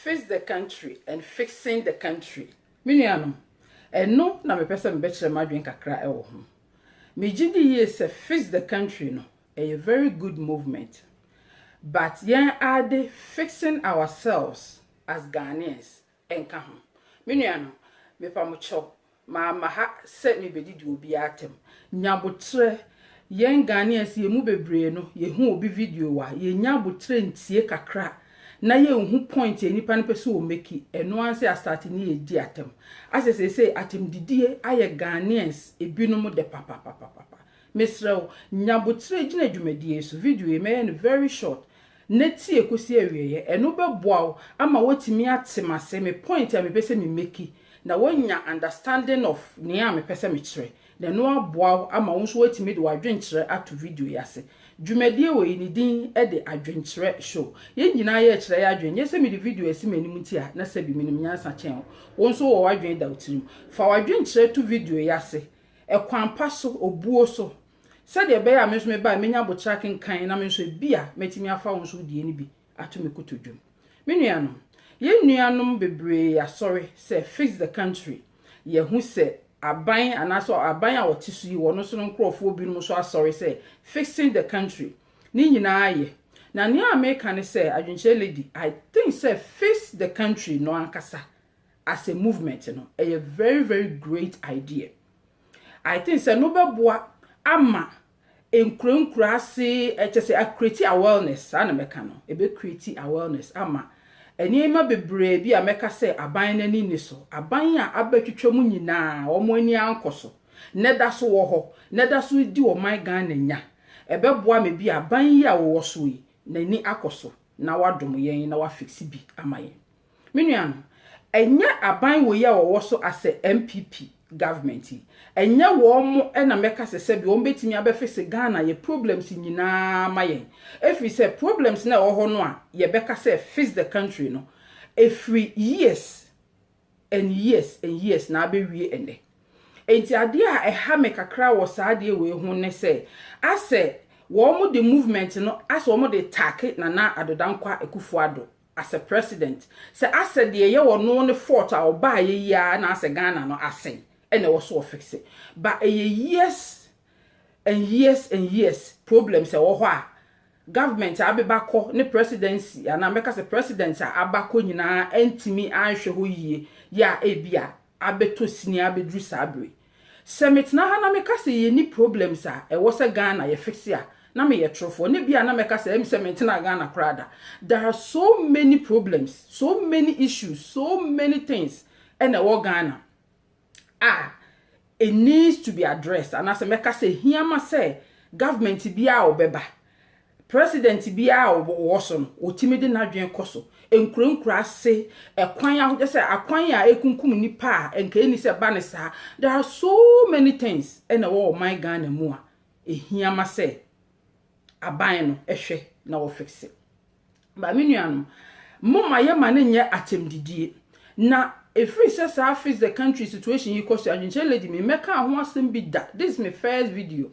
Fix the country and fixing the country. Me nuanom, ɛno na mepɛ sɛ mebɛkyerɛ m'adwene kakra ɛwɔ ho. Megye di yie sɛ Fix the Country no ɛyɛ very good movement, but yɛn ade fixing ourselves as Ghanaians ɛnka ho. Me nuanom, mepa mo kyɛw, maama ha sɛ mebɛdidi obiara atɛm. Nyabotrɛ, yɛn Ghanaians, yɛn mu bebree no, yɛhu obi video a, yɛnya abotrɛ ntie kakra na yɛnhu point a nipa no pɛ sɛ ɔmake. Ɛno ara sɛ astart ne yɛdi atɛm asɛ seesei atɛmdidie ayɛ Ghanaians ebinom de papapapapa. Mesrɛ wo, nyabotrɛ, gyina dwumadie so. Video yi, mɛyɛ no very short na tie kɔsi awieɛ. Ɛno bɛboa wo ama woatumi ate m'ase, me point a mepɛ sɛ memake, na woanya understanding of nea a mepɛ sɛ mekyerɛ, na ɛno aboa wo ama wo nso woatumi de w'adwenkyerɛ ato video yi ase. Dwumadie wɔ yi ne din de Adwenkyerɛ Show. Yɛn nyinaa yɛ kyerɛ yɛ adwene. Nyɛ sɛ mede video asi m'anim nti a na sɛ bi menim nyansa kyɛn wo. Wo nso wɔ w'adwene da wo tirim. Fa w'adwenkyerɛ to video yi ase, ɛkwan pa so, obuo so, sɛdeɛ ɛbɛyɛ a me nso meba a, menya abokyerɛ akenkan na me nso ebi a mɛtumi afa wo nso die no bi ato me koto dwom. Me nuanom, yɛn nuanom bebree asɔre sɛ Fix the Country. Yɛhu sɛ aban anaasɛ aban a wɔte so yi, wɔn nso no nkurɔfoɔ binom nso asɔre sɛ fixing the country. Ne nyinaa yɛ na nea a meka ne sɛ, Adwenkyerɛ Lady, I think sɛ Fix the Country no ankasa as a movement no ɛyɛ very, very great idea. I think sɛ no bɛboa ama nkura ase, ɛkyɛ sɛ acreate awareness. Saa na mɛka no, ebe create awareness ama nneɛma bebree bi a mɛka sɛ aban n'ani ni so. Aban a abɛtwitwa mu nyinaa, wɔn ani ankɔ so ne da so wɔ hɔ ne da so di ɔman Ghana nya. Ɛbɛboa me bi aban yi a wɔwɔ so yi n'ani akɔ so na wadom yɛn na wafix bi ama yɛn. Me nua no, ɛnyɛ aban wɔ yi a wɔwɔ so asɛ NPP government yi, ɛnyɛ wɔn mo ɛna mɛka sɛ bi wɔn bɛtumi abɛfix Ghana yɛ problems nyinaa ma yɛn, efiri sɛ problems na ɛwɔ hɔ no a yɛbɛka sɛ Fix the Country no, efiri years and years and years na abɛwie ɛnɛ. Nti adeɛ a ɛha me kakra wɔ saa adeɛ wei ho ne sɛ, asɛ wɔn mo de movement no, asɛ wɔn de attack Nana Addo Dankwa Akufo-Addo as a president, sɛ asɛ deɛ ɛyɛ wɔ no ne fault a ɔbaa yɛ yi ara na asɛ Ghana no asɛn ɛna ɛwɔ so ɔfix. But ɛyɛ years and years and years problems ɛwɔ hɔ a government a abeba kɔ ne presidency anaa mɛka sɛ president a aba kɔ nyinaa ɛntumi anhwɛ hɔ yie yɛ a ebi a abɛtɔ sini abɛduru saa bere. Sɛ metena ha na meka sɛ yɛni problems a ɛwɔ sɛ Ghana yɛ fix a, na meyɛ torofoɔ ne bi a na mɛka sɛ ɛmi sɛ mentena Ghana koraa da. There are so many problems, so many issues, so many things ɛna ɛwɔ Ghana a it needs to be addressed, anaasɛ mɛka sɛ hiama sɛ government bi a ɔbɛba, president bi a ɔwɔ so no, otimi de n'adwene kɔ so. Nkurenkura ase ɛkwan ahokyɛ sɛ akwan a ekunkum nipa a nka eni sɛ ba ne saa. There are so many things ɛna ɛwɔ ɔman Ghana mu a ehiama sɛ aban no ɛhwɛ na wɔfix. Ba me nuanom, mo ma yɛ ma ne nyɛ atɛmdidie na efiri sɛ saa Fix the Country situation yi kɔ so. Adwenkyerɛ Lady, mi mɛka ho asɛm bi da. This is my first video.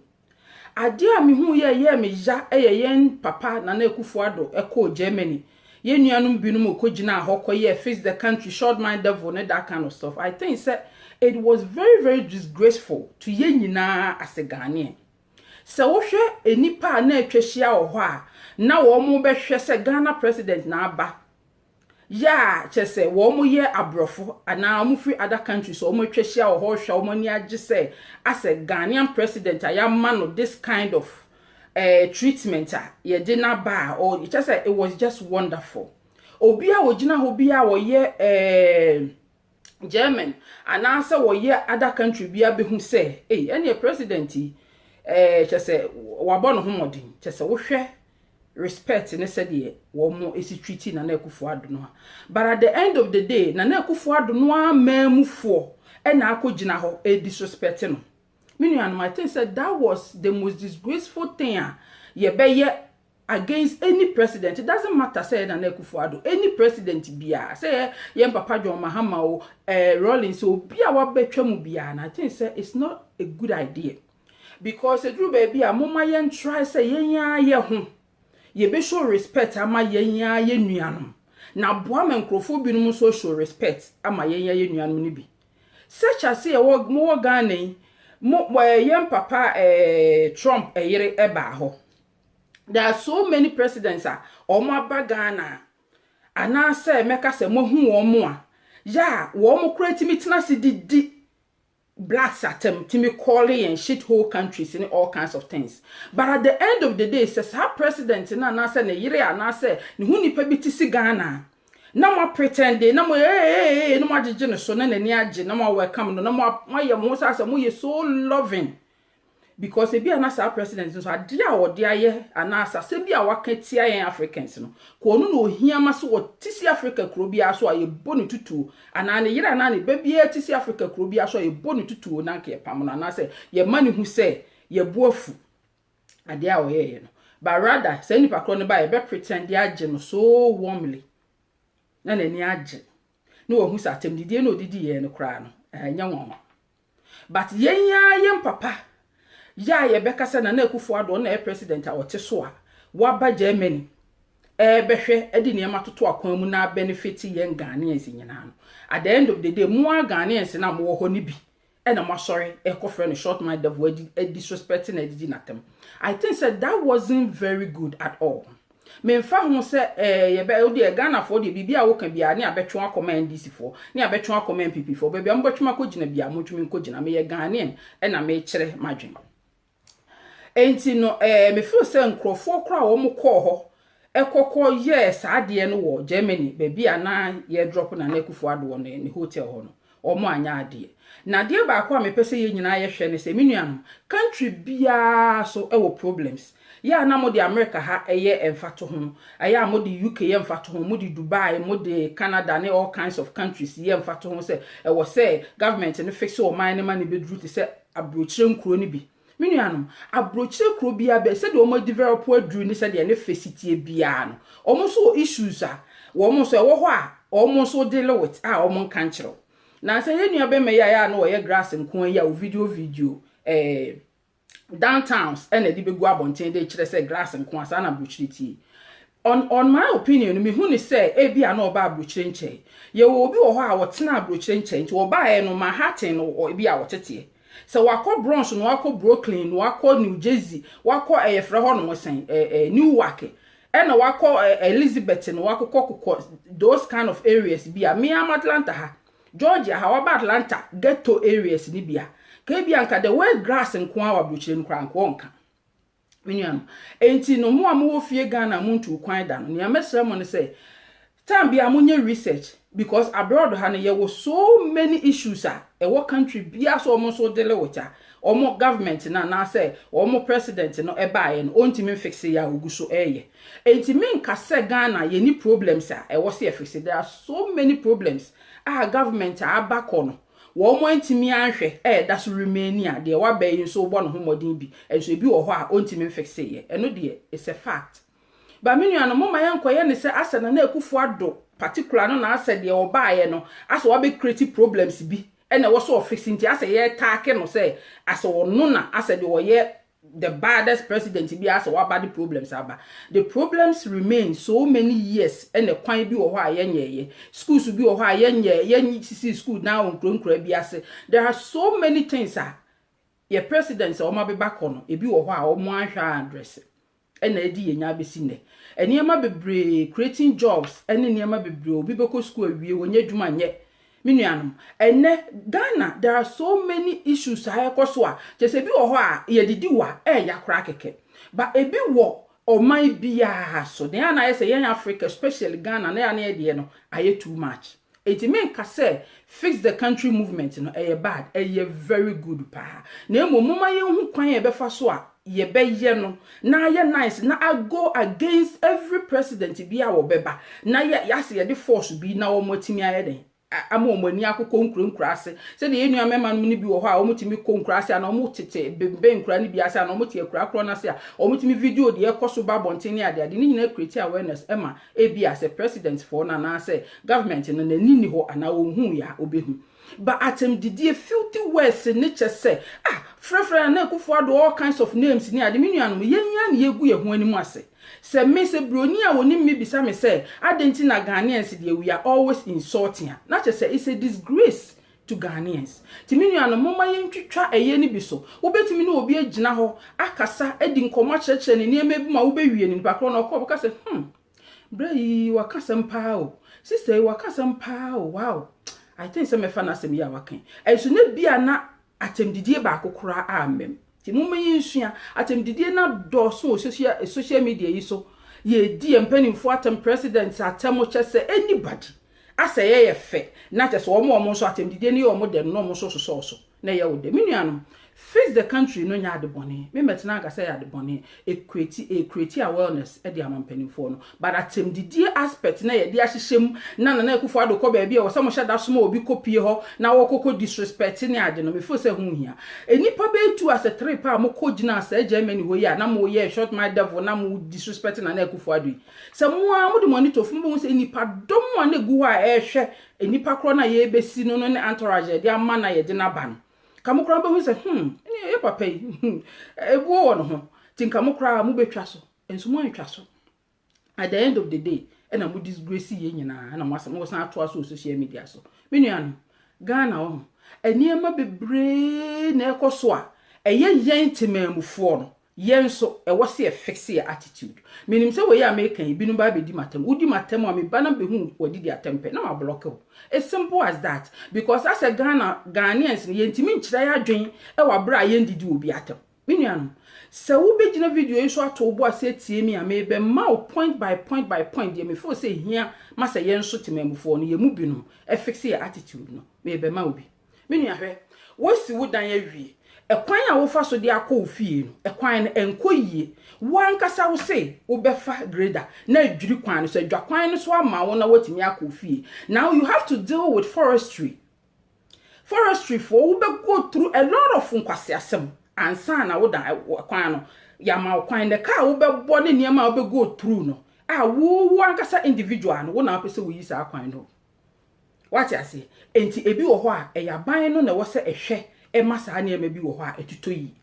Adeɛ a mehu yɛ me ya ɛyɛ yɛn papa Nana Akufo-Addo ɛkɔɔ Germany, yɛn nuanom binom kɔ gyina hɔ kɔyɛ Fix the Country, short mind devil ne that kind of stuff. I think sɛ it was very, very disgraceful to yɛn nyinaa as a Ghanaian. Sɛ wohwɛ nipa a na atwa ahyia wɔ hɔ a na wɔn bɛhwɛ sɛ Ghana president na aba yɛ a, kyerɛ sɛ wɔn yɛ aborɔfo anaa wɔn firi other countries, wɔn atwa ahyia wɔ hɔ hwɛ, wɔn ani agye sɛ asɛ Ghanaian president a yɛama no this kind of treatment a yɛde n'aba a ɔ kyerɛ sɛ it was just wonderful. Obi a ogyina hɔ bi a wɔyɛ German anaasɛ wɔyɛ other country bi abɛhu sɛ ɛy ɛneɛ president yi kyerɛ sɛ wabɔ ne ho mmɔden, kyerɛ sɛ wohwɛ respect ne sɛdeɛ wɔn esi treat Nana Akufo-Addo no a. But at the end of the day, Nana Akufo-Addo no amaamufoɔ ɛna akɔ gyina hɔ ɛdisrespect no. Me nuanom, I think sɛ that was the most disgraceful thing a yɛbɛyɛ against any president. It doesn't matter sɛ Nana Akufo-Addo, any president biara, sɛ yɛn papa John Mahama o, Rawlings, obi a wabɛtwa mu biara na I think sɛ it's not a good idea, because eduru baabi a moma yɛn try sɛ yɛn ara yɛ ho yɛbɛshow respect ama yɛn ara yɛ nuanom. Na aboa ma nkurɔfoɔ binom nso show respect ama yɛn yɛn nuanom no bi. Such as yɛwɔ mowɔ Ghana yi, mo yɛn papa Trump ɛyere ɛbaa hɔ. There are so many presidents a wɔn aba Ghana anaasɛ mɛka sɛ moahu wɔn mo a yɛ a wɔn kora tumi tena ase didi blacks atam, tumi calling yɛn shit hole countries ne all kinds of things. But at the end of the day, sɛ saa president no anaasɛ ne yere anaasɛ ne ho nipa bi te si Ghana na mo pretend na mo ee na mo agyegye ne so na n'ani agye na mo welcome no na mo ayɛ mo ho sɛ asɛ mo yɛ so loving, because ebi a na saa president nso adeɛ a wɔde ayɛ anaasɛ asɛm bi a waka tia yɛn Africans no kò, ɔno na ohia ma so wɔte si Africa kuro biara so a yɛbɔ ne tutuo, anaa ne yere anaa ne ba biara te si Africa kuro biara so a yɛbɔ ne tutuo na nka yɛpam no anaasɛ yɛma ne hu sɛ yɛbu afu adeɛ a ɔyɛɛyɛ no. But rather saa nipa korɔ no ba, yɛbɛ pretend agye no so warmly na n'ani agye na wahu sɛ atɛmdidie na odidi yɛn no koraa no ɛnyɛ nwanwa. But yɛn ara yɛn papa yɛ a yɛbɛkasa, Nana Akufo Addo, ɔno na ɛyɛ president a ɔte so a waba Germany ɛbɛhwɛ ɛde nneɛma toto akwan mu na benefit yɛn Ghanaians nyinaa no, at the end of the day, mo a Ghanaians na mowɔ hɔ no bi ɛna mo asɔre ɛkɔfrɛ no short mind devil, ɛdi disrespect na ɛdidi n'atam. I think sɛ that wasn't very good at all. Memfa ho sɛ yɛbɛ deɛ Ghanafoɔ deɛ, biribi a woka biara ne abɛtwe akɔma NDC foɔ ne abɛtwe akɔma NPP foɔ, baabi a mobɛtwe akɔgyina bia motumi nkɔgyina. Meyɛ Ghanaian ɛna mekyerɛ m'adwene. Enti no me feel sɛ nkurɔfoɔ koraa a wɔn kɔɔ hɔ ɛkɔkɔ yɛɛ saa adeɛ no wɔ Germany, baabi a na yɛ drop Nana Akufo Addo wɔ ne hotel hɔ no, wɔn anyɛ adeɛ. Na adeɛ baako a mepɛ sɛ yɛn nyinaa yɛhwɛ ne sɛ, me nuanom, country biara so ɛwɔ problems. Yɛ a na mo de America ha ɛyɛ mfato ho, ɛyɛ a mo de UK yɛ mfato ho, mo de Dubai, mo de Canada ne all kinds of countries yɛ mfato ho sɛ ɛwɔ sɛ government no fix ɔman no ma ne bɛduru te sɛ aburokyire nkuro no bi. Me nuanom, aburokyire kuro biara bɛ sɛdeɛ wɔn develop aduru ne sɛdeɛ ne fɛ tie biara no, wɔn nso wɔ issues a wɔn nso ɛwɔ hɔ a wɔn nso deal with a wɔn nka nkyerɛw. Na sɛ yɛn nua bɛrima yi a yɛ a no wɔyɛ grass nko yi a o video downtowns ɛna ɛde bɛgu abɔnten de kyerɛ sɛ grass nko a saa na aburokyire tie. On my opinion, mehu ne sɛ ebi a na ɔba aburokyire nkyɛn. Yɛwɔ obi wɔ hɔ a wɔtena aburokyire nkyɛn, nti ɔbaeɛ no Manhattan no, ebi a wɔteteɛ sɛ wakɔ Bronx no, wakɔ Brooklyn no, wakɔ New Jersey, wakɔ ɛyɛ frɛ hɔ nom sɛn, ɛɛ ɛɛ Newark, ɛna wakɔ Elizabeth no, wakɔkɔ kokɔ those kind of areas bi a mmea Atlanta ha, Georgia ha, waba Atlanta ghetto areas ni bi a ka ebi anka the word grass nko a wɔ aburokyire no koraa nko nka. Me nuanom, enti no mo a mowɔ fie Ghana mo ntu kwan da no, nea mɛsrɛ mo no sɛ time bi a monyɛ research, because abroad ha no yɛwɔ so many issues a ɛwɔ country bia so ɔmo nso deal with a ɔmo government no anaasɛ ɔmo president no ɛbaeɛ no ɔntumi fix yɛ a ogu so ɛɛyɛ. Enti menka sɛ Ghana yɛni problems a ɛwɔ sɛ yɛfix. There are so many problems a government a aba kɔ no wɔn mo ntumi ahwɛ ɛɛda so remain a deɛ waba yi nso bɔ ne ho mmɔden bi nso ebi wɔ hɔ a ɔntumi mfix yɛ. Ɛno deɛ, it's a fact. Ba me nua no, mo ma yɛn nkɔyɛ ne sɛ asɛ Nana Akufo Addo particular no na asɛ deɛ ɔbaayɛ no asɛ wabɛ create problems bi ɛna ɛwɔ so ɔfix, nti asɛ yɛ taake no sɛ asɛ ɔno na asɛ deɛ ɔyɛ the baddest president bi asɛ waba de problems aba. The problems remain so many years. Ɛna kwan bi wɔ hɔ a yɛnyɛɛyɛ, schools bi wɔ hɔ a yɛnyɛ yɛnyi sisi school na wɔ nkuro nkuro bi ase. There are so many things a yɛ presidents a wɔn abeba kɔ no, ebi wɔ hɔ a wɔn ahwɛ address ɛna ɛdi yɛn nya abɛsi nnɛ. Nneɛma bebree, creating jobs ɛne nneɛma bebree, obi bɛkɔ school awie wɔnyɛ adwuma nyɛ. Me nuanom, ɛnɛ Ghana there are so many issues a ɛkɔ so a kyerɛ sɛ ebi wɔ hɔ a yɛdidi wɔ a ɛyɛ akora kɛkɛ, but ebi wɔ ɔman biara so deɛ ana ayɛ sɛ yɛn Africa, especially Ghana, na yɛn anayɛ deɛ no ayɛ too much. Eti menka sɛ fix the country movement no ɛyɛ bad, ɛyɛ very good paa. Na emu moma yɛn ho kwan a yɛbɛfa so a yɛbɛyɛ no na ayɛ nice na I go against every president bi a wɔbɛba na yɛ yɛasɛ yɛde force bi na wɔn atumi ayɛ den ama wɔn ani akokɔ nkuro nkuro ase, sɛdeɛ yɛn nua mmarima no bi wɔ hɔ a wɔn tumi kɔ nkuro ase ana wɔn tete bembɛn nkuro no bi ase ana wɔn te akura korɔ no ase a wɔn tumi video deɛ ɛkɔ so ba abɔnten ne adeade ne nyinaa create awareness ɛma ebi a sɛ president foɔ no anaasɛ government no n'ani ni hɔ anaa wɔn hu yɛ a obehu. Ba atɛmdidie, filthy words ne kyɛ sɛ, ah, frɛfrɛ Nana Akufo Addo all kinds of names ne ade. Me nuanom, yɛnyia ne yɛgu yɛn ho anim ase. Sɛ me sɛ broni a wɔnim me bisa me sɛ adɛn nti na Ghanaians deɛ, we are always insulting a, na kyerɛ sɛ it's a disgrace to Ghanaians. Nti me nuanom, momma yɛntwitwa ɛyɛ no bi so. Wobɛtumi ne obi agyina hɔ akasa, adi nkɔmmɔ, akyerɛkyerɛ ne nneɛma bi ma wobɛwie no, nipa korɔ no ɔkɔ, ɔbɛka sɛ, berɛ yi waka asɛm paa o, sister yi waka asɛm paa o, wow, I think sɛ mɛfa n'asɛm yi a waka. Ɛnso ne bia na atɛmdidie baako koraa ammɛm. Nti momma yɛnsua atɛmdidie na dɔɔso wɔ social media yi so. Yɛdi yɛn mpanimfoɔ atɛm, president atɛm, kyɛ sɛ anybody asɛ yɛyɛ fɛ na kyɛ sɛ wɔn a wɔn nso atɛmdidie no yɛ wɔn dɛ no, na wɔn nso sosɔ so na ɛyɛ wo dɛ. Me nuanom, fix the country no nyɛ ade bɔne. Me mɛtena ankasa yɛ ade bɔne. Ecreate awareness ɛde ama mpanimfoɔ no, but atɛmdidie aspect na yɛde ahyehyɛ mu na Nana Akufo Addo kɔ baabi a wɔsɛ mo hyɛ da soma obi kɔ pie hɔ na wɔkɔkɔ disrespect ne ade no, mefo sɛ ho hia. Enipa bɛyɛ asɛ three pa a mokɔ gyina sɛ Germany hɔ yi a na mo yɛ short my devil na mo disrespect Nana Akufo Addo yi, sɛ mo a mode mo ani to fam, bɛhu sɛ nipa dɔm a na egu hɔ a ɛrehwɛ nipa korɔ no a yɛrebɛsi no ne entourage yɛde ama na yɛde n'aba no, ka mo koraa bɛhu sɛ ɛne yɛ papa yi ebuo wɔ ne ho. Nti nka mo koraa mobɛtwa so, nso mo antwa so. At the end of the day, ɛna mo disgrace yɛ nyinaa, ɛna mo asɛm mo san atoa so wɔ social media so. Me nua no, Ghana wɔ ho nneɛma bebree na ɛkɔ so a ɛyɛ yɛn temaamufoɔ no, yɛn nso ɛwɔ sɛ yɛfix yɛ attitude. Menim sɛ wɔyɛ a meka yi, binom ba bɛdi matam. Wodi matam a, meba na bɛhu wɔdidi atɛm pɛ na mablock wo. It's simple as that, because asɛ Ghana, Ghanaians no, yɛntumi nkyerɛ yɛ adwen ɛwɔ abere a yɛndidi obi atɛm. Me nuanom, sɛ wobɛgyina video yi so ato wo bo ase atie mi a, mebɛma wo point by point by point deɛ mefeel sɛ hia ma sɛ yɛn nso temammufoɔ no, yɛn mu binom ɛfix yɛ attitude no. Mebɛma wo bi. Me nua, hwɛ, woasi wo dan awie. Ɛkwan a wofa so de akɔ wo fie no, ɛkwan no ɛnkɔ yie. Wo ankasa wo se wobɛfa grader na adwiri kwan no so, adwa kwan no so ama wo na woatumi akɔ wo fie. Now you have to deal with forestry. Forestry foɔ, wobɛgo through a lot of nkwaseasɛm ansa na woda kwan no yɛama wo kwan. Ne kaa wobɛbɔ ne nneɛma a wobɛgo through no a, wo ankasa individual no, wo na wopɛ sɛ woyi saa kwan no. Wate aseɛ? Enti ebi wɔ hɔ a ɛyɛ aban no na ɛwɔ sɛ ɛhwɛ ɛma saa nneɛma bi wɔ hɔ a ɛtotɔ yi.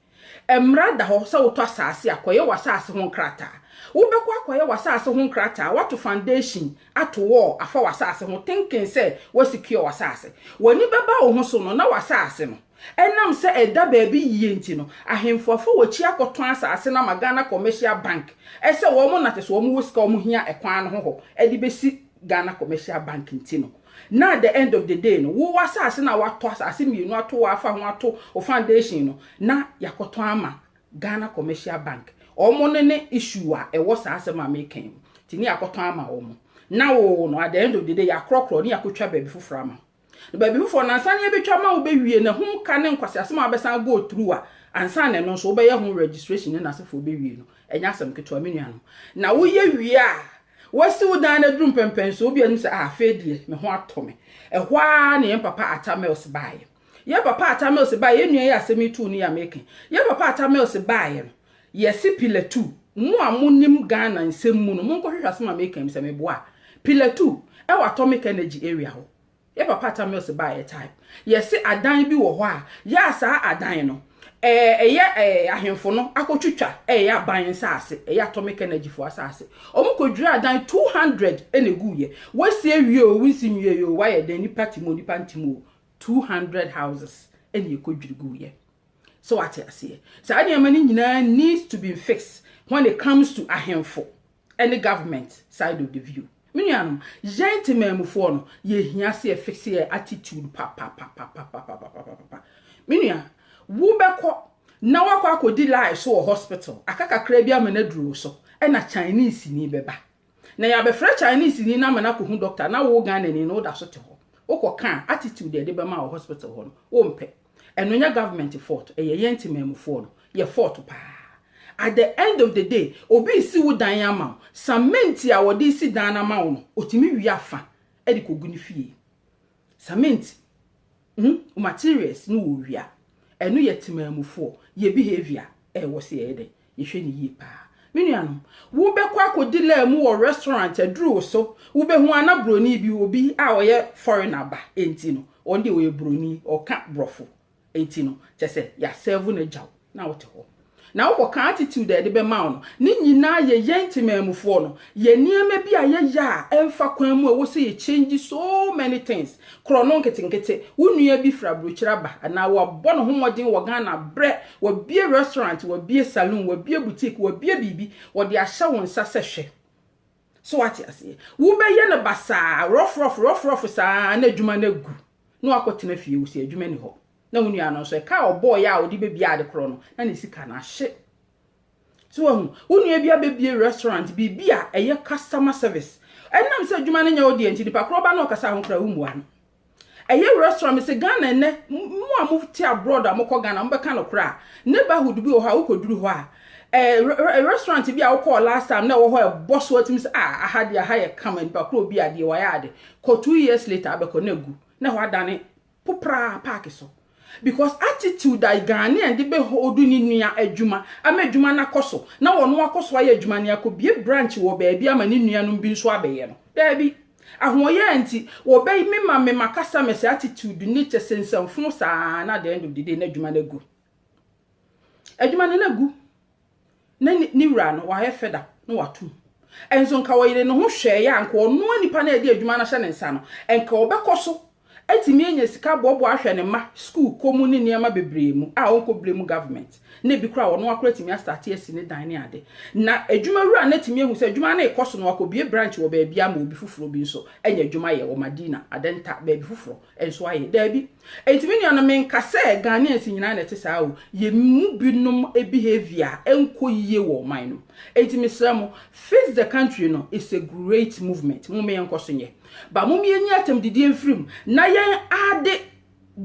Mmara da hɔ sɛ wotɔ asase a, kɔyɛ w'asase ho nkrataa. Wobɛkɔ akɔyɛ w'asase ho nkrataa, wato foundation, ato wall afa w'asase ho, thinking sɛ wasecure w'asase. W'ani bɛba wo ho so no na w'asase no, ɛnam sɛ ɛda baabi yie nti no, ahemfo afa wɔkyi akɔtɔn asase no ama Ghana Commercial Bank, ɛsɛ wɔn nate so wɔn wɔ sika, wɔn hia ɛkwan no ho hɔ ɛde bɛsi Ghana Commercial Bank. Nti no, na at the end of the day no, wo asase na watɔ asase mmienu ato wɔ afa ho ato o foundation no na yakɔtɔn ama Ghana Commercial Bank. Wɔn ne issue a ɛwɔ saa asɛm a meka yi ti ne yakɔtɔn ama wɔn na wo no, at the end of the day, yakorɔkorɔ ne yakɔtwa baabi foforɔ ama wo. Baabi foforɔ nansa ne yɛbɛtwa ma wo bɛwie na ho ka ne nkwasi asɛm a wabɛsan go through a, ansa na ɛno nso wobɛyɛ ho registration ne n'asefoɔ bɛwie no, ɛnyɛ asɛm ketewa. Me nua no, na woyɛ wie a, wasi wo dan no aduru mpɛmpɛnso, obi anim sɛ, ah, afei deɛ me ho atɔ me. Ɛhɔ ara na yɛn papa Atta Mills baeɛ. Yɛn papa Atta Mills baeɛ, yɛn nua yɛ asɛm yi tuu no yɛ ameka. Yɛn papa Atta Mills baeɛ no, yɛsi Pillar Two. Mo a monim Ghana nsɛm mu no, monkɔhwehwɛ asɛm a meka mi sɛ meboa. Pillar Two ɛwɔ Atomic Energy area hɔ. Yɛ papa Atta Mills baeɛ time, yɛsi adan bi wɔ hɔ a yɛ a saa adan no ɛyɛ ahemfo no akɔtwitwa, ɛyɛ aban nsaase, ɛyɛ Atomic Energy fo asase. Ɔmo kɔdwira adan 200 ɛna egu yɛ. Wɔsi ewie o, wɔnsi nwie o, wayɛ dan nipa ti mu, nipa nti mu o, 200 houses ɛna ekɔdwiri gu yɛ. So wate aseɛ? Saa nneɛma no nyinaa needs to be fixed when it comes to ahemfo ɛne government side of the view. Me nuanom, yɛn temaamufoɔ no, yɛhia sɛ yɛfix yɛ attitude papapapapapapapapa. Me nua, wobɛkɔ na wakɔ akɔdi line so wɔ hospital, aka kakra bi ama no aduru so, ɛna Chinese ni bɛba na yɛabɛfrɛ Chinese ni na ama no akɔhu doctor, na wo Ghana ni no woda so te hɔ. Wokɔ ka attitude yɛde bɛma wɔ hospital hɔ no, wompɛ. Ɛno nyɛ government fault, ɛyɛ yɛn temaamufoɔ no yɛ fault paa. At the end of the day, obi si wo dan ama wo, cement a wɔde si dan ama wo no, otumi wie afa ɛde kɔgu ne fie. Cement materials no wɔ wia. Ɛno yɛ temaamufoɔ yɛ behaviour ɛwɔ sɛ yɛyɛ dɛ yɛhwɛ ne yie paa. Me nuanom, wobɛkɔ akɔdi line mu wɔ restaurant, aduru wo so, wobɛhu ana broni bi, obi a ɔyɛ foreigner ba, enti no Ɔno deɛ ɔyɛ buroni, ɔka borɔfo. Enti no, kyɛ sɛ yɛasɛvo no agyaw na wote hɔ. Na wokɔka attitude a yɛde bɛma wo no, ne nyinaa yɛ yɛn temaamufoɔ no, yɛ nneɛma bi a yɛyɛ a ɛmfa kwan mu a ɛwɔ sɛ yɛ change so many things. Korɔno nketenkete, wo nua bi firi aburokyire aba anaa wabɔ ne ho mmɔden wɔ Ghana brɛ, wabue restaurant, wabue saloon, wabue boutique, wabue biribi, wɔde ahyɛ wo nsa sɛ hwɛ. So wate aseɛ? Wobɛyɛ no basaa, rough rough rough rough saa na adwuma no agu. Na wakɔtena fie, wo sɛ adwuma ni hɔ. Na wo nua no nso, ɛka a ɔbɔɔyɛ a ɔde bɛbie ade korɔ no, na ne sika no ahye. So wahu, wo nua bi abɛbie restaurant, biribi a ɛyɛ customer service. Ɛnam sɛ adwuma no nyɛ wo deɛ nti, nipa korɔ ba na ɔkasa ho koraa, wommua no. Ɛyɛ restaurant sɛ Ghana ɛnɛ, mo a mote abroad a mokɔ Ghana, mobɛka no koraa. Neighborhood bi wɔ hɔ a wokɔduru hɔ a, restaurant bi a wokɔɔ last time na ɛwɔ hɔ ɛbɔ so atumi sɛ, ah, aha deɛ, aha yɛ kama, nipa korɔ bi adeɛ wayɛ ade. Kɔ 2 years later abɛkɔ na agu na hɔ adane popraa park so. Because attitude a Ghanaian de bɛhold ne nua adwuma ama adwuma no akɔ so na wɔn akɔ so ayɛ adwuma no akɔbie branch wɔ baabi ama ne nuanom bi nso abɛyɛ no. Daabi. Ahoɔyɛ nti wɔbɛyi mema mema customers attitude ne kyɛ sɛ nsɛmfo saa na at the end of the day na adwuma no agu. Adwuma no agu. Na ne wura no wayɛ fed up na watum. Ɛnso nka wɔyere ne ho hwɛeɛ a, nka ɔnoa nipa no a ɛde adwuma no ahyɛ ne nsa no, nka ɔbɛkɔ so atumi anya sika boaboa ahwɛ ne mma school kɔ mu ne nneɛma bebree mu a ɔnkɔ blame government. Na ebi koraa ɔno akora atumi astart asi ne dan ne ade. Na adwuma wura no atumi ahu sɛ adwuma no rekɔ so no, wakɔbie branch wɔ baabi ama obi foforɔ bi nso anya adwuma yɛ wɔ Madina, Adenta, baabi foforɔ nso ayɛ. Daabi. Enti me nua no, menka sɛ Ghanaians nyinaa na ɛte saa o. Yɛn mu binom behavior ɛnkɔ yie wɔ ɔman no. Enti mesrɛ mo, Fix the Country no is a great movement. Mo yɛnkɔ so nyɛ. Ba mo yɛnyi atɛmdidie mfiri mu na yɛn ade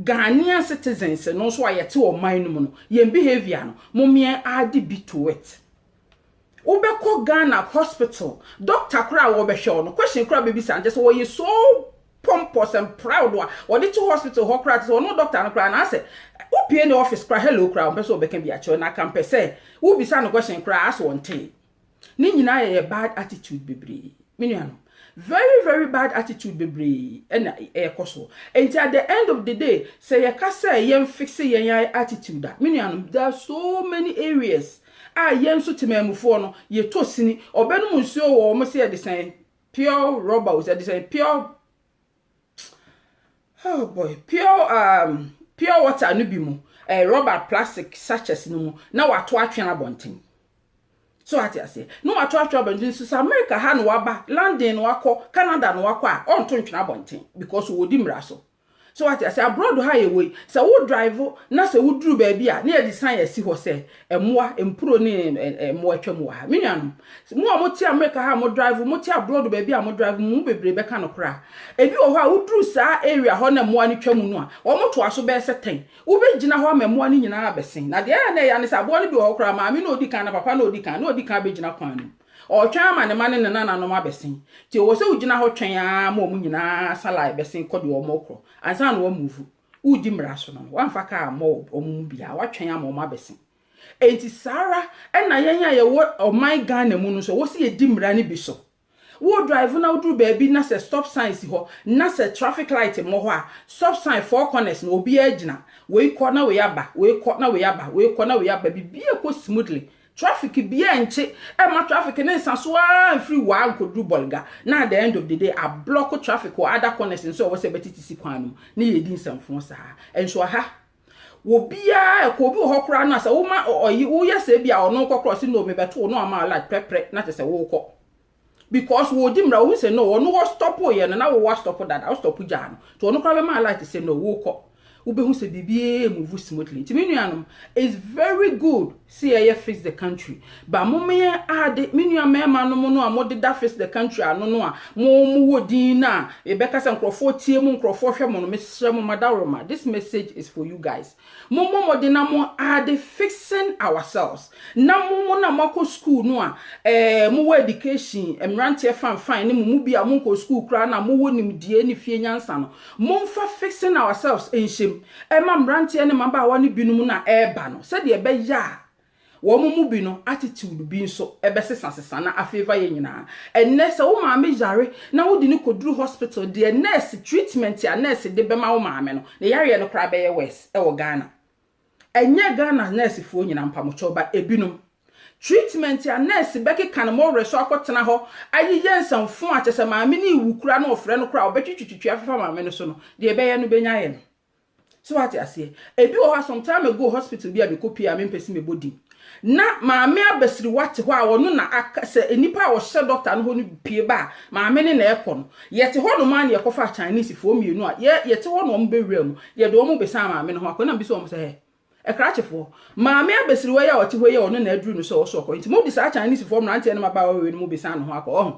Ghanaian citizens no nso a yɛte ɔman no mu no, yɛn behavior no, mo yɛn ade bi to it. Wobɛkɔ Ghana hospital, doctor koraa a wɔbɛhwɛ wo no, question koraa bɛbisa nkyɛ sɛ wɔyɛ so pompous and proud a wɔde to hospital hɔ koraa te sɛ ɔno doctor no koraa na asɛ wopie ne office koraa, hello koraa wɔmpɛ sɛ wɔbɛka bi akyerɛ na aka mpɛ sɛ wobisa no question koraa asɛ wɔntee. Ne nyinaa yɛ bad attitude bebree. Me nua no, very very bad attitude bebree ɛna ɛkɔ so. Nti at the end of the day, sɛ yɛka sɛ yɛn fix yɛn attitude a, me nua no, there are so many areas a yɛn nso temamufoɔ no yɛtɔ sini. Ɔbɛnum nsuo wɔ wɔn sɛ yɛde sɛn pure rubber o, sɛ yɛde sɛn pure, oh boy, pure water no bi mu, rubber plastic sachets no mu na wato atwe abɔnten. So ate aseɛ, na wato atwe abɔnten. So sɛ America ha na waba, London na wakɔ, Canada na wakɔ a, ɔnto ntwene abɔnten because wɔdi mmara so. So ate aseɛ, abroad ha yɛ wei sɛ wo drive na sɛ woduru baabi a na yɛde sign asi hɔ sɛ mmoa mpuro ne mmoa atwa mu wɔ ha. Me nuanom, mo a mote America ha a mo drive, mote abroad baabi a mo drive mo bebree bɛka no koraa. Ebi wɔ hɔ a woduru saa area hɔ na mmoa no twa mu no a, wɔn toa so bɛyɛ sɛ 10, wobɛgyina hɔ ama mmoa no nyinaa abɛsen. Na deɛ ɛyɛ na ɛyɛ ne sɛ aboa no bi wɔ hɔ koraa, maame na odi kan na papa na odi kan na odi kan bɛgyina kwan no mu, ɔtwɛn ama ne ma ne ne nananom abɛsen. Nti ɛwɔ sɛ wogyina hɔ twɛn ara ma wɔn nyinaa sala bɛsen kɔ deɛ wɔn korɔ ansa na wɔn move. Wodi mmara so no, wɔamfa kaa mmɔ wɔn mu biara, watwɛn ama wɔn abɛsen. Enti saa ara ɛna yɛn a yɛwɔ ɔman Ghana mu no nso, ɛwɔ sɛ yɛdi mmara no bi so. Wo drive na woduru baabi na sɛ stop sign si hɔ na sɛ traffic light mmɔ hɔ a, stop sign four corners na obiara gyina, wei kɔ na wei aba, wei kɔ na wei aba, wei kɔ na wei aba, biribiara kɔ smoothly, traffic biara nkye ɛma traffic ne nsa so ara mfiri waa nkɔduru Bɔlga na at the end of the day ablock traffic wɔ other corners nso a ɛwɔ sɛ ɛbɛtete si kwan no mu ne yɛdi nsɛmfo saa. Nso aha obiara ɛkɔ, obi wɔ hɔ koraa no a sɛ woma ɔyi woyɛ sɛ bi a ɔno kɔ koraa ɔsi no mebɛto wo no ama light prɛprɛ na kyerɛ sɛ wokɔ because wɔdi mmara. Wohu sɛ no ɔno wɔ stop yɛ no na wowɔ stop dada, wo stop gyaa no nti ɔno koraa bɛma light sɛ no wokɔ. Wobɛhu sɛ biribiara move smoothly. Nti me nuanom, it's very good sɛ yɛyɛ Fix the Country, but mo yɛn ade, me nua mmarima no mo no a modeda Fix the Country ano no a mo wɔ din no a yɛbɛka sɛ nkurɔfoɔ tie mu, nkurɔfoɔ hwɛ mo no, mesrɛ mo madaworoma, this message is for you guys. Mo mmɔ mmɔden na mo ade fixing ourselves na mo na moakɔ school no a mowɔ education, mmeranteɛ fanfan ne mo mu bi a monkɔ school koraa na mowɔ nimdeɛ ne fie nyansa no, momfa fixing ourselves nhyɛm ɛma mmeranteɛ ne mmabaawa no binom no a ɛreba no sɛdeɛ ɛbɛyɛ a Wɔn mu bi no attitude bi nso ɛbɛsesasesa na afavour yɛ nyinaa. Ɛnnɛ sɛ wo maame yare na wode ne kɔduru hospital deɛ, nurse treatment a nurse de bɛma wo maame no, ne yareɛ no koraa bɛyɛ worse ɛwɔ Ghana. Ɛnyɛ Ghana nursefoɔ nyinaa, mpamokyɛw, ba ebinom treatment a nurse bɛkeka no mɔwerɛ so akɔtena hɔ ayeyɛ nsɛmfo a kyɛ sɛ maame no iwu kora na ɔfrɛ no kora a ɔbɛtwitwitwi afefa maame no so no deɛ, ɛbɛyɛ no bɛnya yɛ no so. Wate aseɛ? Ebi wɔ hɔ, some time ago, hospital bi a mekɔ pie a mempɛ sɛ mebɔ din, na maame abasiriwa te hɔ a ɔno na aka sɛ nipa a ɔhyɛ doctor no hɔ no pie ba a, maame ne na ɛkɔ no. Yɛte hɔ nom a na yɛkɔfa Chinese foɔ mmienu a yɛte hɔ na wɔn bɛwura mu, yɛde wɔn bɛsan maame no ho akɔ na bi sɛ wɔn sɛ hɛ ɛkrakyefoɔ, maame abasiriwa yi a ɔte hɔ yi a ɔno na aduru no sɛ ɔso ɔkɔ, nti mo de saa Chinese foɔ mmeranteɛ no ma ba wɔwɔ no mu bɛsan ne ho akɔ ɔho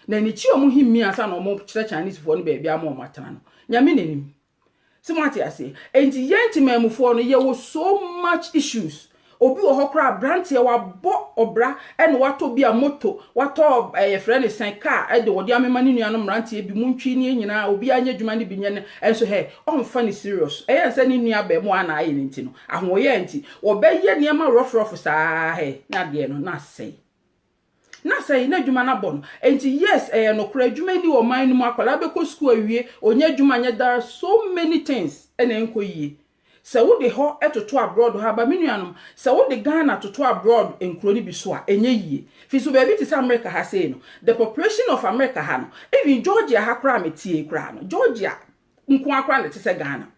na n'akyi a wɔn him mi ansa na wɔn kyerɛ Chinese foɔ no baabi ama wɔn atena no. Nyame n'anim sɛ mo ate aseɛ. Nti yɛn ntemamufoɔ no, yɛwɔ so much issues. Obi wɔ hɔ koraa, aberanteɛ wabɔ ɔbra ɛna watɔ bi a moto, watɔ ɛyɛ frɛ ne sɛn, kaa, ɛde wɔde amema ne nuanom mmeranteɛ bi mu ntwi ne nyinaa. Obi anyɛ adwuma no bi nyɛ no, ɛnso hɛ ɔmfa ne serious. Ɛyɛ nsɛ ne nua bɛn mu a na ayɛ ne nti no ahoɔyɛ nti wɔbɛyɛ nneɛma rɔfrɔfo saa hɛ na adeɛ no na asɛe na sɛ na adwuma no abɔ no. Nti yes, ɛyɛ nokorɛ, adwuma ni wɔ ɔman no mu. Akwadaa bɛkɔ sukuu awie, onye adwuma nyɛ. There are so many things ɛna nkɔ yie. Sɛ wode hɔ toto abroad ha ba, me nuanom, sɛ wode Ghana toto abroad nkuro no bi so a, ɛnyɛ yie. Fi so baabi te sɛ America ha sei no, the population of America ha no, even Georgia ha koraa metie koraa no, Georgia nko akora na te sɛ Ghana.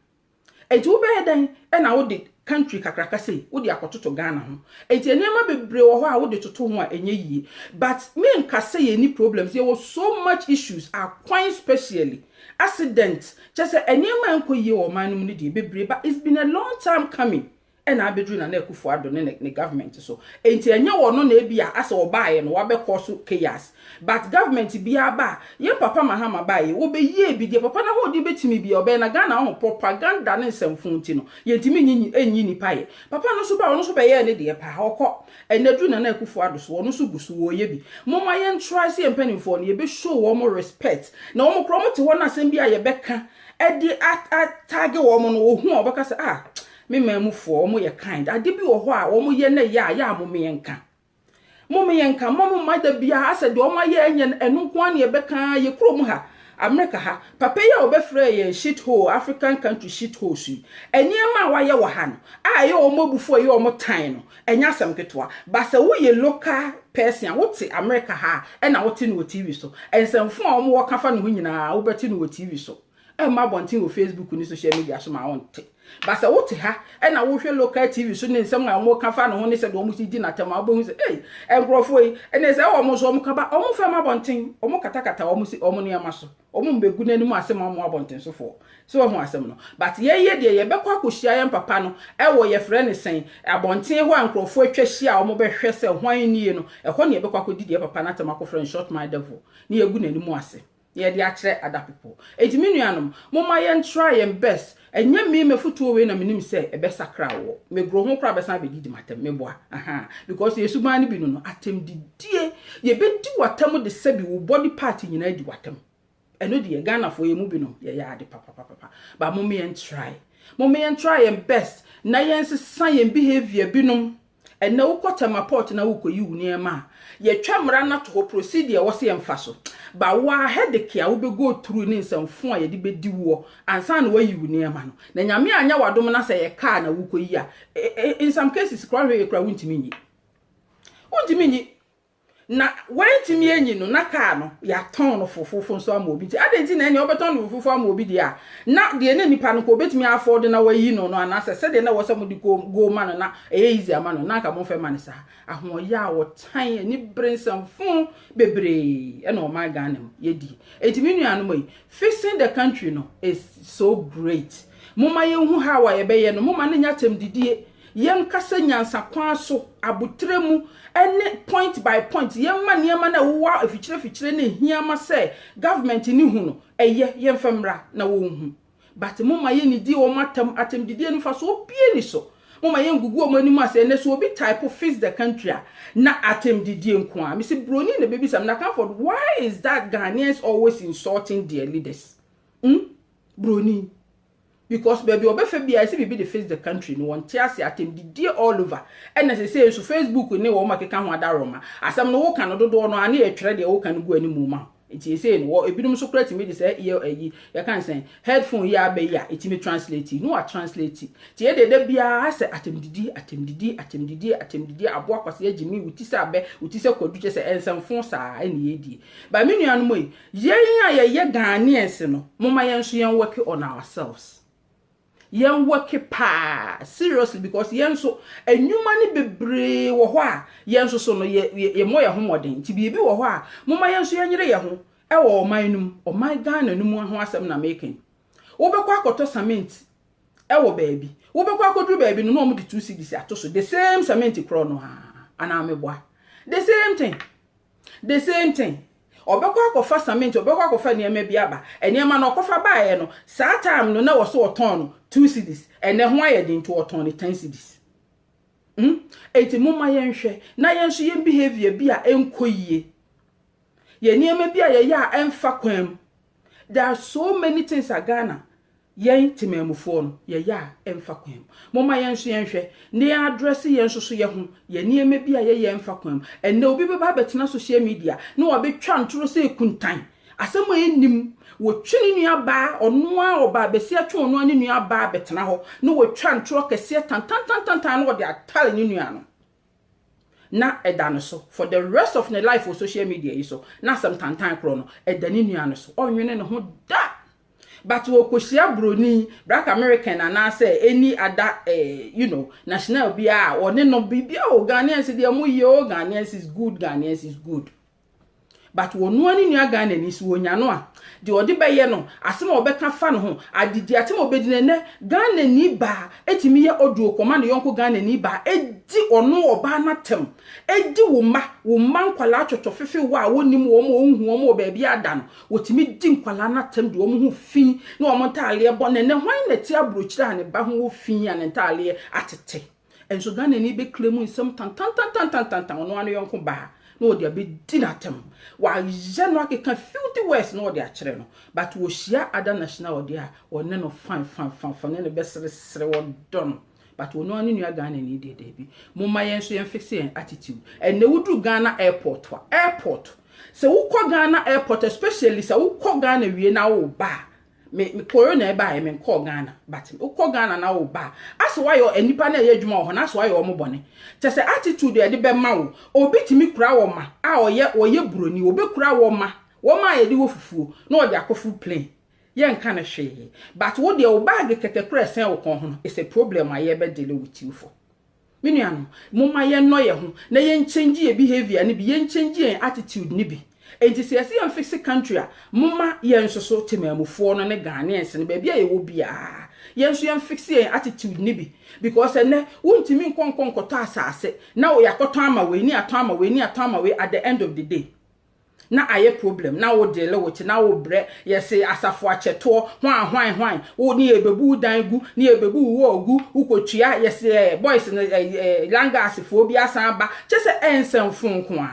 Enti wobɛyɛ dɛn ɛna wode country kakraka sei wode akɔtoto Ghana ho? Enti nneɛma bebree wɔ hɔ a wode toto ho a ɛnyɛ yie. But menka sɛ yɛni problems. Yɛwɔ so much issues, akwan specially, accident, kyɛ sɛ nneɛma nkɔ yie wɔ ɔman no mu no deɛ bebree. But it's been a long time coming ɛna abɛduru Nana Akufo Addo ne government so. Enti ɛnyɛ wɔ no na ebi a asɛ ɔbaayɛ no wabɛkɔ so chaos, but government biara ba a, yɛn papa Mahama baayɛ, wɔbɛyie bi deɛ papa n'ahoɔden bɛtumi bi ɔbɛyɛ na Ghana ho propaganda ne nsɛmfo nti no yɛntumi nyi nipa yɛ. Papa no nso ba, ɔno nso bɛyɛɛ ne deɛ paa ɔkɔ. Ɛnɛ duru Nana Akufo Addo so, ɔno nso gu so wɔyɛ bi. Moma yɛn try sɛ yɛn mpanimfoɔ no yɛbɛ show wɔn respect na wɔn korɔ wɔn te hɔ no, asɛm bi a yɛbɛka ɛde atage wɔn no, ohun a ɔbɛka sɛ, "Ah, me maamufoɔ wɔn yɛ kind." Ade bi wɔ hɔ a wɔn yɛ na yɛ a yɛ a mom yɛn nka mo ma da biara asɛ deɛ wɔn ayɛ ɛnyɛ ɛno nko ara na yɛbɛka. Yɛ kurom ha, America ha, papa yi a wɔbɛfrɛ yɛn shit hole, African country shit hole so yi, nneɛma a wayɛ wɔ ha no a ɛyɛ wɔn abufuo, ɛyɛ wɔn tan no, ɛnyɛ asɛm ketewa. Ba sɛ woyɛ local person a wote America ha ɛna wote no wɔ TV so, nsɛmfo a wɔn wɔ kafa ne ho nyinaa wobɛte no wɔ TV so. Ɛmma abɔnten wɔ Facebook ne social media so ma wɔnte. Ba sɛ wote ha ɛna wohwɛ local TV so ne nsɛm a wɔn ka fa ne ho ne sɛ deɛ wɔn si di n'atɛm a, wobɛhu sɛ ei, nkurɔfoɔ yi ɛne sɛ wɔn nso wɔn kaba wɔn fɛm abɔnten, wɔn katakata wɔn si wɔn nneɛma so, wɔn mbɛgu n'anim asɛm a wɔn abɔnten sofoɔ so wɔn ho asɛm no. But yɛyɛ deɛ yɛbɛkɔ akɔhyia yɛn papa no ɛwɔ yɛfrɛ ne sɛn, abɔnten hɔ a nkurɔfoɔ atwa ahyia a wɔn bɛhwɛ sɛ hwan nie no, ɛhɔ ne yɛbɛkɔ akɔdi deɛ papa n'atɛm akɔfrɛ no short mind devil ne yɛgu n'anim ase yɛde akyerɛ other people. Eti me nuanom, momma yɛn try yɛn best. Ɛnyɛ mi mɛfotuo wei na menim sɛ ɛbɛsakra wɔ megoro ho koraa bɛsan bɛdidi matam meboa aha, because yɛsuban no bi no atɛm didie, yɛbɛdi w'atam de sɛbi wo body part nyinaa di w'atam. Ɛno deɛ, Ghanafoɔ yɛ mu binom yɛyɛ ade papapapa, but momma yɛn try yɛn best na yɛnsesa yɛn behaviour binom. Ɛnɛ wokɔ Tema Port na wokɔyi wo nneɛma a, yɛtwa mmara no ato hɔ, procedure wɔ sɛ yɛmfa so, ba waa headache a wobɛgo through ne nsɛmfo a yɛde bɛdi woɔ ansa na wayi wo nneɛma no, na Nyame anyɛ w'adom na sɛ yɛ kaa na wokɔyi a, in some cases koraa, hwɛ yɛ koraa, wontumi nyi na wɔntumi anyi no na kaa no yɛatɔn no fofofo nso ama obi. Nti adɛn nti na ɛnea wɔbɛtɔn no fofofo ama obi deɛ a, na deɛ ne nipa no ko obɛtumi afford na wayi no anaasɛ sɛdeɛ na wɔ sɛ mode go ma no na ɛyɛ easy ama no, na anka momfɛ ma no saa. Ahoɔyɛ a wɔtan ani bere nsɛmfo bebree ɛna ɔman Ghana mu yɛdi. Enti me nuanom yi, fixing the country no is so great. Momma yɛnhu how a yɛbɛyɛ no. Momma no nya atɛm didie, yɛnkasa nyansa kwan so, abotire mu ɛne point by point. Yɛmma nneɛma no a ɛwowɔ afikyire afikyire no ehia ma sɛ government ne hu no, ɛyɛ yɛmfa mmra na wɔnhu. But momma yɛnnidi wɔn atam. Atɛmdidie no fa so obie ni so. Momma yɛngugu wɔn anim ase. Ɛnɛ so obi type "fix the country" a, na atɛmdidie nko a mesi broni na bebisa na Comfort, "Why is that Ghanaians always insulting their leaders?" Broni. Because baabi ɔbɛfɛ biara sɛ biribi de "Fix the country" no, wɔn te ase, atɛmdidie all over. Ɛna sɛ nso Facebook ne wɔn akeka ho adaroma asɛm no, woka no dodoɔ no ane yɛtwerɛ deɛ woka no gu anim ma. Nti ɛsɛ no wɔ ebinom nso kora tumi de sɛ yɛ ɛyi yɛka nsɛn headphone yi aba yi a ɛtumi translate no wa translate. Nti yɛ deda biara sɛ atɛmdidi, atɛmdidi, atɛmdidi, atɛmdidi. Aboa kwasi agyi mi wuti sɛ abɛ wuti sɛ kwadu, kyɛ sɛ ɛnsɛmfo saa ɛna yɛdie ba. Me nuanom yi, yɛn a yɛyɛ Ghanaians no, moma yɛn nso yɛn work on ourselves, yɛn work paa seriously, because yɛn nso enyuma ne bebree wɔ hɔ a yɛn nso so no yɛ yɛ mmɔ yɛn ho mmɔden. Nti biribi wɔ hɔ a moma yɛn nso yɛnyere yɛn ho ɛwɔ ɔman no mu. Ɔman Ghana no mu ho asɛm na meka. Wobɛkɔ akɔtɔ cement ɛwɔ baabi, wobɛkɔ akɔduru baabi no na wɔn de 2 cedis ato so, the same cement korɔ no ha anaa meboa? The same thing, the same thing. Ɔbɛkɔ akɔfa cement, ɔbɛkɔ akɔfa nneɛma bi aba. Nneɛma no ɔkɔfa baeɛ no, saa time no na wɔ so ɔtɔn no 2 cedis. Ɛnɛ ho ayɛ den nti ɔtɔn no 10 cedis. Eti moma yɛnhwɛ na yɛn nso yɛn behaviour bi a ɛnkɔ yie, yɛn nneɛma bi a yɛyɛ a ɛmfa kwan mu. There are so many things a Ghana yɛn temamufoɔ no yɛyɛ a ɛmfa kwan mu. Moma yɛn nso yɛnhwɛ na yɛn address yɛn nso so yɛ ho, yɛn nneɛma bi a yɛyɛ ɛmfa kwan mu. Ɛnɛ obi bɛba abɛtena social media na wabɛtwa ntoro sɛ ekuntan asɛm a ɛnim, wɔtwe ne nua baa, ɔno a ɔbaa bɛsi atwe ɔno a ne nua baa bɛtena hɔ na wɔtwa ntorɔ kɛseɛ tantantantantan na wɔde atare ne nua no na ɛda no so for the rest of ne life wɔ social media yi so. Na asɛm tantan korɔ no ɛda ne nua no so, ɔnwene ne ho da. But wɔkɔhyia broni, black American anaasɛ any other national bi a ɔne no biribi a o, Ghanaians deɛ mo yie o, Ghanaians is good, Ghanaians is good. But wɔn ne nua Ghana ni so wɔnya no a, deɛ ɔde bɛyɛ no, asɛm a ɔbɛka fa ne ho adidi, atem a ɔbɛdi no. Nɛ Ghana ni baa etumi yɛ ɔdu kɔma ne yɔnko Ghana ni baa, edi ɔno ɔbaa n'atɛm, edi wo mma nkwalaa twɔtwɔ fefe wɔ a wɔnim wɔn a wɔnhu wɔn wɔ baabi ada no, wɔtumi di nkwalaa n'atɛm de wɔn ho fi na wɔn ntaaleɛ bɔ. Nɛnɛ hwan na ti aburokyire a ne ba ho wɔ fi a ne ntaaleɛ atete? Nso Ghana ni bɛkura mu nsɛm tantantantantantan, ɔno ano yɔnko baa na wɔde abɛdi n'atɛm, wayɛ no akeka filthy words na wɔde akyerɛ no. But wɔhyia other national ɔde a, ɔne no fine fine fine fine, ne no bɛseresere, wɔdɔ no. But ɔno ano nua Ghana ni deɛ, daabi. Momma yɛn nso yɛn fix yɛn attitude. Ɛnna woduru Ghana airport a, airport, sɛ wokɔ Ghana airport, especially sɛ wokɔ Ghana wie na woba a, me corona ɛba yɛ, me nkɔɔ Ghana, but wokɔ Ghana na woba a, asɛ wayɛ nipa na ɛyɛ adwuma wɔ hɔ na asɛ wayɛ ɔmo bɔne kyɛ sɛ attitude yɛde bɛma wo. Obi tumi kura wɔ ma a ɔyɛ buroni, obi kura wɔ ma a yɛde wɔ fufuo na ɔde akɔfo plane, yɛnka no hwee. But wo deɛ, wo bag kɛkɛ kura ɛsɛn wo kɔn ho no, it's a problem a yɛbɛ deal with you for. Me nuanom, momma yɛnnɔ yɛn ho na yɛn change yɛ behaviour no bi, yɛn change yɛn attitude no bi. Enti sɛ yɛsɛ yɛn fix country a, momma yɛn nso so temamufoɔ no ne Ghanaians no, baabi a yɛwɔ biara, yɛn nso yɛn fix yɛn attitude no bi, because ɛnɛ wontumi nkɔ nkɔtɔ asase na yɛakɔtɔn ama wei ne atɔn ama wei ne atɔn ama wei. At the end of the day na ayɛ problem na wo deal with na wo brɛ. Yɛsɛ asafo akyɛtoɔ hwan hwan hwan wo ne yɛbɛbu dan gu ne yɛbɛbu wo gu, wokɔtua. Yɛsɛ boys no langasfoɔ bi asan aba kyɛ sɛ ɛnsɛmfo nko a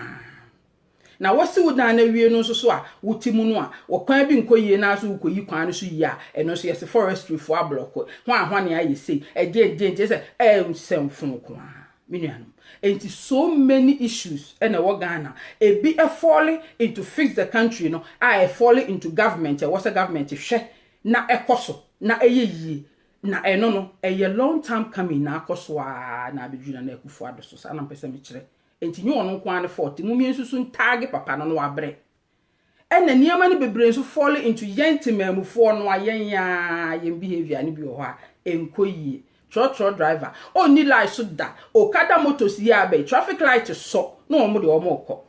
na wɔsi wo dan no awie no nso so a wote mu no a, wɔkwan bi nkɔ yie na so wokɔyi kwan no so yie a, ɛno nso yɛsɛ forestry foɔ ablock hwan hwan ne ayɛ sei ɛdeɛ ɛdeɛ. Nkyɛ sɛ ɛnsɛmfo nko a, me nuanom. Nti so many issues ɛna ɛwɔ Ghana. Ebi ɛfall into "Fix the country" no a, ɛfall into government. Ɛwɔ sɛ government hwɛ na ɛkɔ so na ɛyɛ yie na ɛno no ɛyɛ long time coming na akɔ so aa na abɛdwina na Akufo Addo so. Saa na mpɛ sɛ mekyerɛ. Nti nye ɔno nko ara ne fault mu mmiɛnso so ntaage papa no no wabrɛ. Ɛna nneɛma no bebree nso fall into yɛn temamufoɔ no a yɛn yaa yɛn behaviour no bi wɔ hɔ a ɛnkɔ yie. Trɔtrɔ driver ɔnni light so da, okada motors yi abɛyi traffic light sɔ na wɔn de wɔn kɔ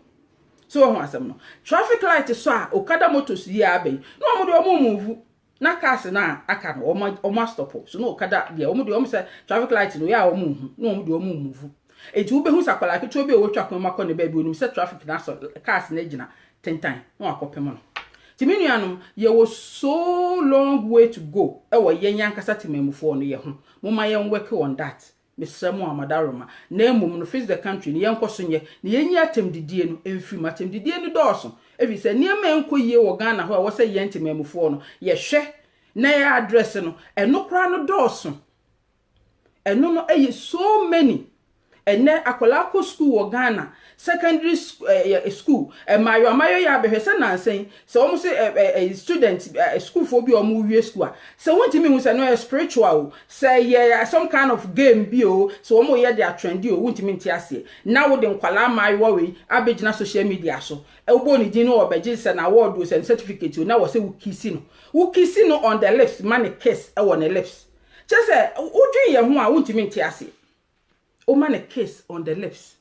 so. Wɔn ho asɛm no, traffic light sɔ a, okada motors yi abɛyi na wɔn de wɔn move na cars na aka no wɔn astop so. Na okada deɛ, wɔn de wɔn sɛ traffic light no yɛ a wɔn hu na wɔn de wɔn move. Eti wobɛhu sɛ akwadaa ketewa bi a wɔtwa kwan mu akɔ ne baabi, onim sɛ traffic na asɔ, cars na gyina tentan na wakɔpem no. Nti me nuanom, yɛwɔ so long way to go ɛwɔ yɛn ankasa temamufoɔ no yɛ ho. Momma yɛn work on that. Mesrɛ mo amadaroma. Na mmom no, "Fix the country" no, yɛnkɔ so nyɛ na yɛnyi atɛmdidie no mfiri mu. Atɛmdidie no dɔɔso, ɛfiri sɛ nneɛma ɛnkɔ yie wɔ Ghana hɔ a ɛwɔ sɛ yɛn temamufoɔ no yɛhwɛ. na yɛ address no, ɛno koraa no dɔɔso. Ɛno no ɛyɛ so many. Ɛnɛ akwadaa kɔ school wɔ Ghana, secondary school, mmaayewa mmaayewa yɛ abɛhwɛ sɛ nansan sɛ wɔn sɛ ɛ ɛ student schoolfoɔ bi a wɔn wie school a, sɛ wɔntumi hu sɛ no yɛ spiritual o, sɛ yɛ some kind of game bi o, sɛ wɔn yɛ de atrendi o, wɔntumi nte aseɛ. Na wɔde nkwadaa mmaayewa wei abɛgyina social media so, ɛwɔ ne din no, ɔbɛgye sɛ na award o, sɛ certificate o, na wɔ sɛ wokissi no, wokissi no on the lips, ma ne kiss ɛwɔ ne lips. Kyerɛ sɛ wodwen yɛn ho a, wontumi nte aseɛ. Woma ne kiss on the lips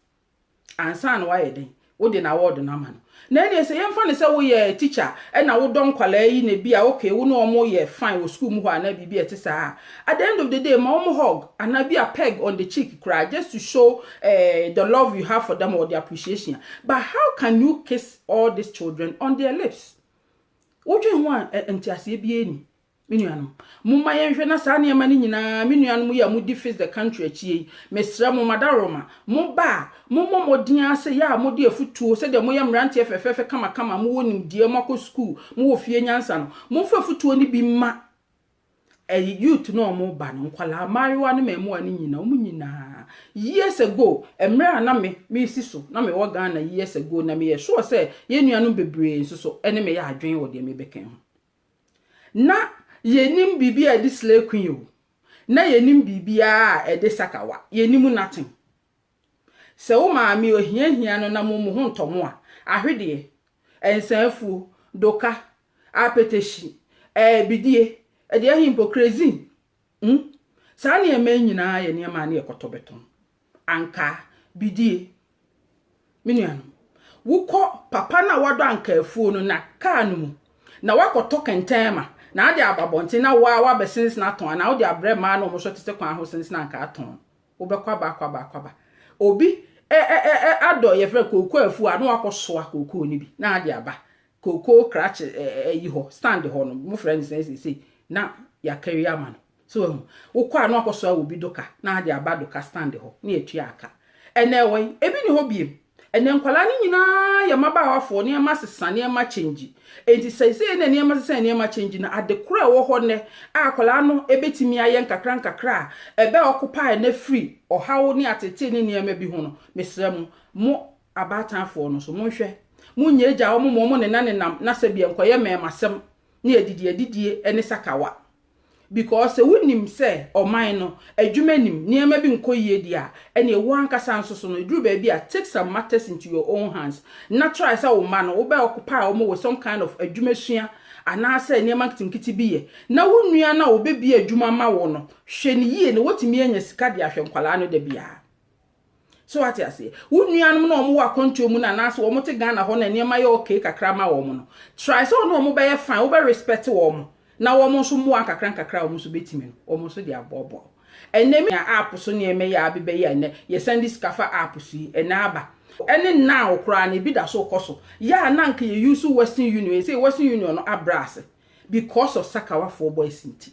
ansa na wayɛ den, wode na award no ama no. Na ɛdeɛ sɛ yɛmfa ne sɛ woyɛ teacher ɛna wodɔ nkwalaa yi na bi a, okay, wo ne ɔmo yɛ fine wɔ school mu hɔ anaa biribi a ɛte saa, at the end of the day, ma ɔmo hug anaa bi a peck on the cheek koraa, just to show the love you have for them or the appreciation. But how can you kiss all these children on their lips? Wodwen ho a, nteaseɛ bi ni. Me nuanom, momma yɛnhwɛ na saa nneɛma no nyinaa. Me nuanom yi a modi Fix the Country akyi yi, mesrɛ mo, madaroma mo ba a, mommɔ mmɔden ase yɛ a mode afutuo sɛdeɛ moyɛ mmeranteɛ fɛfɛɛfɛ kamakama, mowɔ nimdeɛ, moakɔ school, mowɔ fie nyansa no, momfa afutuo no bi ma ɛyi youth na ɔmo ba no, nkwalaa mmaayewa ne mmaamua no nyinaa, ɔmo nyinaa. Years ago, mmerɛ a na me mesi so na mewɔ Ghana years ago, na meyɛ sure sɛ yɛn nuanom bebree nso so ɛne meyɛ adwene wɔ deɛ mebɛka ho. Na yɛnim biribi a ɛde slay queen o, na yɛnim biribiara a ɛde sakawa, yɛnim nothing. Sɛ wo maame ohiahia no na mo ho ntɔmo a, ahwedeɛ, nsanfuo, doka, apetehyi, bidie, ɛdeɛ ahi mpo, kerosene. Saa nneɛma yi nyinaa yɛ nneɛma a ne yɛkɔtɔ bɛtɔn. Ankaa, bidie, me nuanom, wokɔ papa no a wadɔ ankaafuo no na kaa no mu na wakɔtɔ kɛntɛn ma na ade aba abɔnten na waa wabɛsensene atɔn anaa wode abrɛ mmaa na ɔmo nso tete kwan ho sensene ankaa atɔn. Wobɛkɔ aba, akɔ aba, akɔ aba. Obi ɛ ɛ ɛ adɔ yɛfrɛ kooko afuo a, na wakɔsoa kooko no bi na ade aba kooko krakye ɛ ɛyi hɔ, stand hɔ no, mo frɛ no sɛ sɛsɛ na yɛakari ama no so. Ehu wokɔ a, na wakɔsoa obi doka na ade aba doka stand hɔ na yɛtua aka. Ɛnɛ ɛwɔ yi, ebi ni hɔ biem. Ɛnɛ nkwadaa no nyinaa yɛ mmabaawafoɔ. Nneɛma sesa, nneɛma change. Enti sɛsɛ na nneɛma sesa, nneɛma change no, ade koro a ɛwɔ hɔ nnɛ a akwadaa no ebɛtumi ayɛ nkakra nkakra a ɛbɛ occupy ne free ɔhaw ne atete ne nneɛma bi ho no, mesrɛ mo, mo abaatanfoɔ no so, monhwɛ, monyɛ agya wɔn mo wɔn nena nenam na sɛ bia nkɔyɛ mɛɛmasɛm ne adidi adidie ne sakawa, because sɛ wonim sɛ ɔman no adwuma nim nneɛma bi nkɔ yie di a, ɛne ɛwɔ ankasa nso so no, ɛduru baabi a, take some matters into your own hands na try sɛ wo ma no wobɛ occupy wɔn with some kind of adwuma sua anaasɛ nneɛma nketenkete bi yɛ. Na wo nua no a wɔbɛbie adwuma ma wo no, hwɛ ne yie na wɔtumi anya sika de ahwɛ nkwalaa no da biara so. Wate aseɛ? Wo nuanom na wɔn wɔ akɔntuo mu no anaasɛ wɔn te Ghana hɔ na nneɛma yɛ okay kakra ma wɔn no, try sɛ wɔn wɔn bɛyɛ fine, wobɛ respect wɔn na wɔn nso mmoa nkakra nkakra a wɔn nso bɛtumi no, wɔn nso de aboaboa. Ɛnɛ mi app so nneɛma yi a abɛbɛyɛ, ɛnɛ yɛsan de sika fa app so yi, ɛnɛ aba ɛne now koraa na ebi da so kɔ so yɛ a, na nka yɛ use Western Union. Yɛ sɛ Western Union no abra ase because of sakawafoɔ boys. Nti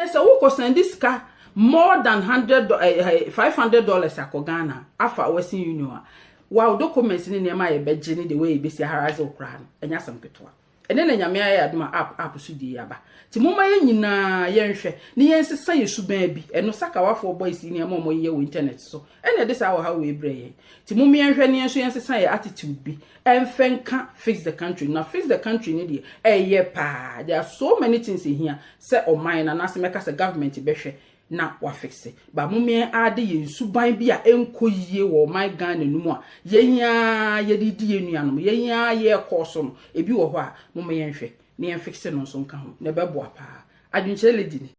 sɛ wokɔ send sika more than hundred $500 akɔ Ghana afa Western Union a, wow, documents ne nneɛma a yɛbɛgye ne the way yɛbɛsi aharaze wo koraa no, ɛnyɛ asɛm ketewa. Ɛne na Nyame ayɛ adom a app so die aba. Nti momma yɛn nyinaa yɛnhwɛ ne yɛnsesa yɛ suban bi. Ɛno sakawafoɔ boys nneɛma a wɔyɛ wɔ internet so ɛna ɛde saa wɔ ha wɔ ebrɛ yɛn. Nti momma yɛnhwɛ ne yɛn nso yɛnsesa yɛ attitude bi ɛmfɛ nka Fix the Country. Na Fix the Country ne deɛ ɛyɛ paa. There are so many things ehia sɛ ɔman na anaasɛ mɛka sɛ government bɛhwɛ na wafixe ba. Momma yɛn ade yɛn suban bi a ɛnkɔ yie wɔ ɔman Ghana no mu a yɛn a yɛde di yɛn nuanom, yɛn a yɛrekɔ so no, ebi wɔ hɔ a momma yɛnhwɛ na yɛn fixe no nso nka ho na ɛbɛboa paa. Adwenkyerɛ lady ni.